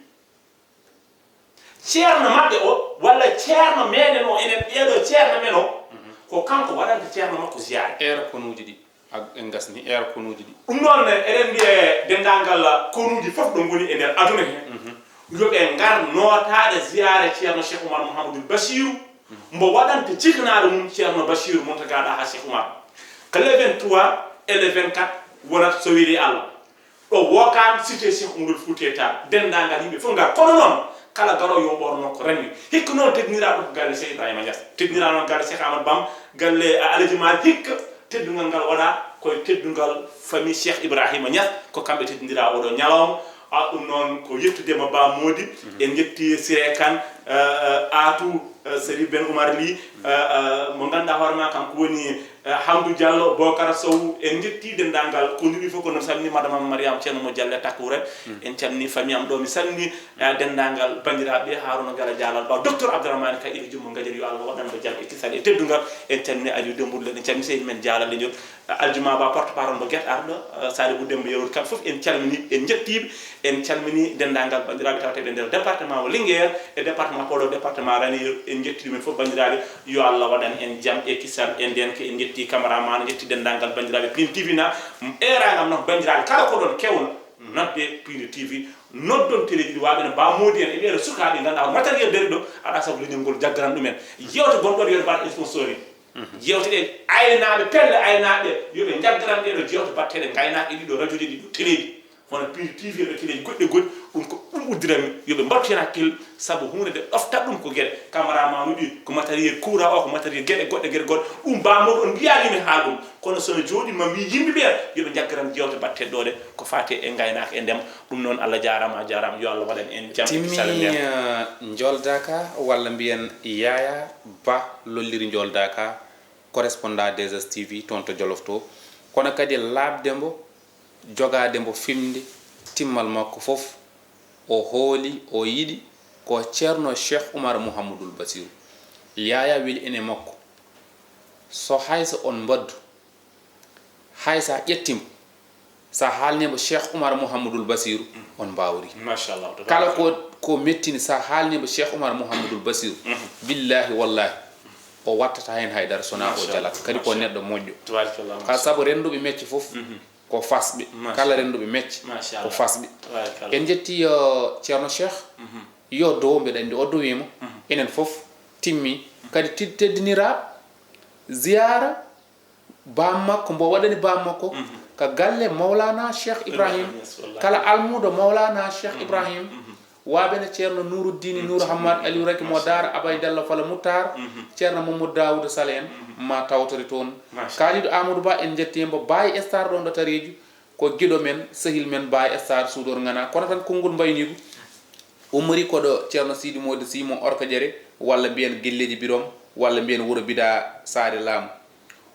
Ceerno maɓɓe o, walla ceerno meɗen o, enen ɓeeɗo ceerno men o, ko kanko waɗanta ceerno makko ziyaara. Eero konuuji ɗi, a, en ngasni, eero konuuji ɗi. Ɗum noon, eɗen mbiya denndaangal konuuji fof ɗo ngoni e nder aduna he, yo ɓe ngar nootaade ziyaara Ceerno Cheikh Oumar Mouhamadoul Bachirou, mbo waɗanta jiknaaɗo mum Ceerno Bachirou Mountaga Daha Cheikh Oumar. Ko le vingt-trois et le vingt-quatre wonat so weli Allah. Ɗo Wokam, cité Cheikh Oumarul Foutiyou Tall, denndaangal yimɓe fof ngar. Kono noon, kala garoowo yo ɓorno ko renndi. Hikka noon teddiniraaɗo ko galle Cheikh Ibrahima Niass. Teddiniraaɗo noon galle Cheikh Amadou Bam, galle, a, Alaji Malick, hikka teddungal ngal waɗaa ko e teddungal famille Cheikh Ibrahima Niass, ko kamɓe teddindiraa oɗo ñalawma. A, ɗum noon ko yettude ma Ba Mody. En njetti Siré Kane, eh, eh, Atou, eh, Seri Ben Oumar Ly, eh, eh, mo ngannduɗaa hoore ma kanko woni, eh, Hamdou Diallo, Bokara Sow, en njetti denndaangal ko ndiri fof ko noon salmini madame am Mariam Ceerno mo Diallo e Takkuure. En calmini famille am ɗo, mi salmini, eh, denndaangal banndiraaɓe Harouna Gala Dialal Ba, docteur Abdourahmane Ka, iri jummo ngajari yo Allah waɗan mo jam e kisal e teddungal. En calmini Aliou Dembourou, en calmini seydi men Dialal Leñol. Aljuma Ba, porte-parole mo Guet Ardo, eh, Sadibou Demba Yero, kamɓe fof en calmini, en njettiiɓe, en calmini denndaangal banndiraaɓe tawteeɓe e nder département mo Linguère e département Podor, département Ranérou, en njetti ɗumen fof banndiraaɓe, yo Allah waɗan en jam e kisal e ndeenka, en njetti cameraman, en njetti denndaangal banndiraaɓe Pin T V na, eeraangal noon banndiraaɓe kala ko ɗon kewno, nodde Pin T V, noddon teleeji ɗi waaɓe no Ba Mody en e ɓeeɗo sukaaɓe ngannduɗaa matériel dari ɗo, aɗa sabu leñol ngol jaggaran ɗumen. Yewte gonɗo ɗo yo mbaɗ sponsoring. Jeewte ɗe aynaaɓe, pelle aynaaɓe, yo ɓe njaggaran ɗee ɗo jeewte batteeɗe ngaynaaka e ɗiɗo rajoji, ɗiɗo teleeji, hono Pire T V e ɗo teleeji goɗɗi goɗɗi. Ɗum ko ɗum uddiranmi, yo ɓe mbattu heen hakkille, sabu huunde nde ɗoftat ɗum ko geɗe. Cameraman uji, ko matériel courant o, ko matériel geɗe goɗɗe, geɗe goɗɗe. Ɗum bammo on mbiyaani mi haal ɗum. Kono so no jooɗi ma mbi yimɓe ɓe, yo ɓe njaggaran jeewte batteeɗe ɗo ɗe, ko faati e ngaynaaka e ndema. Ɗum noon, Allah jaaraama, a jaaraama. Yo Allah waɗan en jam e Timmi, kisal e ndema. Eh, Njooldaaka, walla mbiyen Yaya Ba lolliri Njooldaaka, correspondant deux S T V toon to Jolof to. Kono kadi laaɓde mbo, jogaade mbo fimde, timmal makko fof, o hooli, o yiɗi, ko Ceerno Cheikh Oumar Mouhamadoul Bassirou. Yaya weli en e makko, so hay so on mbaddu, hay so a ƴetti mbo, so a haalni mbo Cheikh Oumar Mouhamadoul Bassirou, on mbaawri. Machallah, kala ko, ko mettini, so a haalni mbo Cheikh Oumar Mouhamadoul Bassirou, billaahi wallaahi, o wattata heen haydara, so wonaa o jalat. Kadi ko neɗɗo moƴƴo. Tabarakallah, ka sabu rennduɓe mecce fof, ko fasɓe. Kala rennduɓe mecce, ko fasɓe. Tabarakallah. En njetti yo Ceerno Cheikh, yo dow, mbeɗa anndi o dowiima. Enen fof timmi. Kadi tid-, teddiniraaɓe, ziyaara, baam makko, mbo waɗani baam makko, ka galle Mawlana Cheikh Ibrahim. Ibrahim, yes, wallahi. Kala almuudo Mawlana Cheikh Ibrahim, waabene Ceerno Nuuruddini Nuuru Hammad Aliou Raky mo Daara Abay Diallo Fala Muttar, Ceerno Mamadou Daouda Sall en, ma tawtore toon. Machallah. Kalidou Amadou Ba, en njetti mbo, Baye Star ɗo Ndatareeju, ko giɗo men, sehil men, Baye Star Suudor Ngana. Kono tan konngol mbayniigu ummori ko ɗo Ceerno Sidi Mody Sy mo Orkadiéré, walla mbiyen Gelleeji Birom, walla mbiyen Wuro Bida Saare Laamu.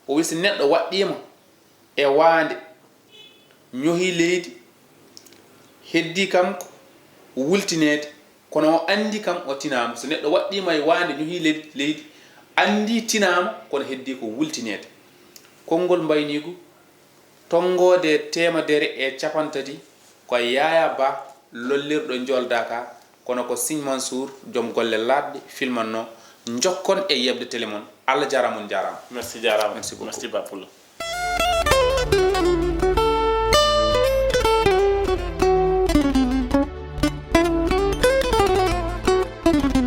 O wi si neɗɗo waɗɗiima e waande, ñohi leydi, heddii kam ko wultineede, kono o anndi kam o tinaama. So neɗɗo waɗɗiima e waande, ñohi leydi, leydi, anndi tinaama, kono heddii ko wultineede. Konngol mbayniigu, tonngoode teemedere e capantati, ko Yaya Ba lollirɗo Njooldaaka, kono ko Siñ Mansour, joom golle laaɓɗe, filmanno. Njokkon e yeɓde télé mon. Allah jaaraama, on njaaraama. Merci, jaaraama. Merci beaucoup. Merci, Ba Pullo.